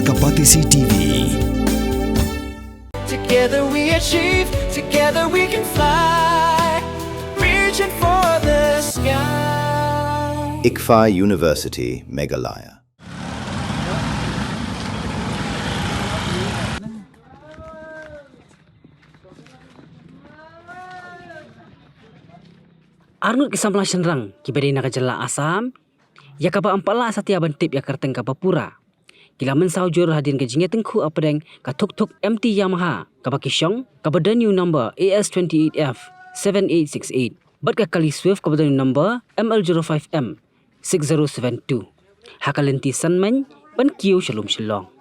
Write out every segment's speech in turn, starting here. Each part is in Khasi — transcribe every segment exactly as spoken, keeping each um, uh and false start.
Ka Batesi T V. Together we achieve, together we can fly, reaching for the sky. ICFAI University, Meghalaya. Arngut ki samla shynrang kiba dei na ka jylla Assam, ïa kaba ym pat lah satia ban tip ïa ka kyrteng kaba pura, ki la mynsaw jur hadien ka jingïatyngkhuh hapdeng ka thukthuk M T Yamaha kaba ki shong, kaba don ïa u number A S twenty-eight F seven eight six eight, bad ka kali Swift kaba don ïa u number M L zero five M six zero seven two, ha ka lynti Senmain ban kiew sha lum Shillong.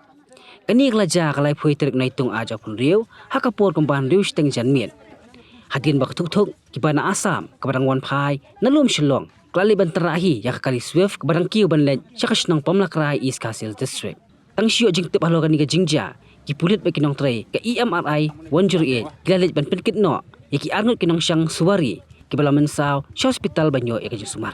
Kane ka la jia ha ka laiphew tarik Naitung arhajar arphew hynriew, ha ka por kumba hynriew shiteng janmiet. Hadien ba ka thukthuk kiba na Assam kaba dang wan phai na lum Shillong ka la leit ban tynrah hi ïa ka kali Swift kaba dang kiew ban leit sha ka shnong Pamlakrai, East Khasi Hills District. Tang shu ïoh jingtip halor kane ka jingjia, ki pulit bad ki nongtrei ka E M R I one zero eight ki la leit ban pynkit noh ïa ki arngut ki nongshong suwari kiba la mynsaw sha hospital ban ïoh ïa ka jingsumar.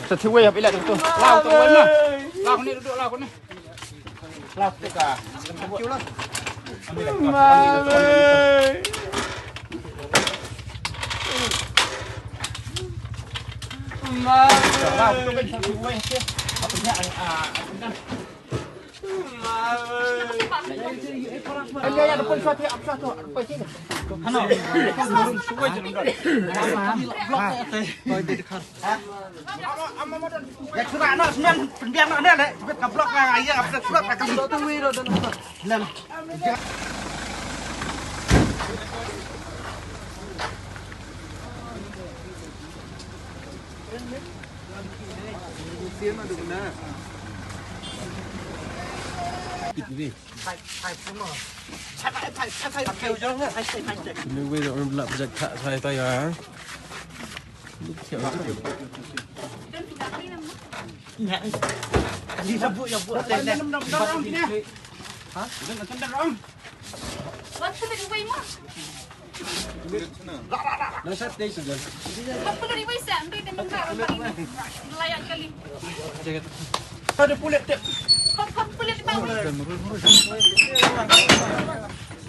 Sa thiwei ap ila tu. Lau tu wei ma. Lau ni duduk lau ni. Lau tu ka. Ambil lagi. Lau tu kan sa thiwei. Apa dia? Ah, apa dia?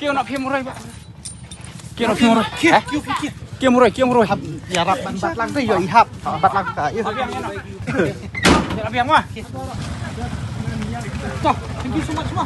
Kiew na phi muroi ba. Kiew na phi muroi. Kiew, kiew, kiew. Kiew muroi, kiew muroi. Hap, ïarap ban bat lang te, ïoh i hap. Bat lang te, ïoh. Abiang, ïa na. Abiang, wah. Toh, thank you so much, ma.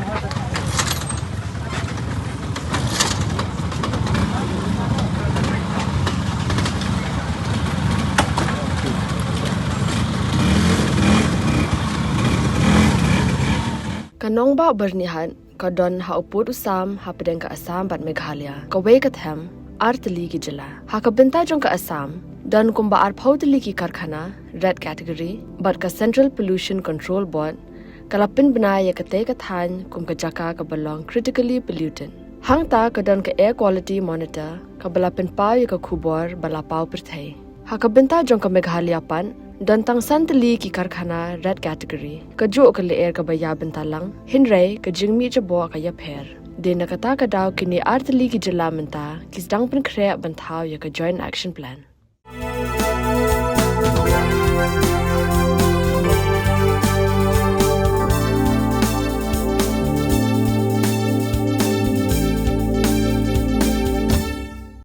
Ka nongbah Byrnihat ka don ha u pud u sam hapdeng ka Assam bad Meghalaya, kawei ka them, ar tylli ki jylla. Ha ka bynta jong ka Assam, don kumba arphew tylli ki karkhana red category, bad ka Central Pollution Control Board ka la pynbna ïa katei ka thaiñ kum ka jaka kaba long critically polluted. Hangta ka don ka Air Quality Monitor kaba la pynpaw ïa ka khubor ba la paw pyrthei. Ha ka bynta jong ka Meghalaya pat, don tang san tylli ki karkhana red category. Kajuh ka lyer kaba ïa bynta lang, hynrei ka jingmih jaboh ka ïapher. Dei na kata ka daw kine ar tylli ki jylla mynta ki sdang pynkhreh ban thaw ïa ka Joint Action Plan.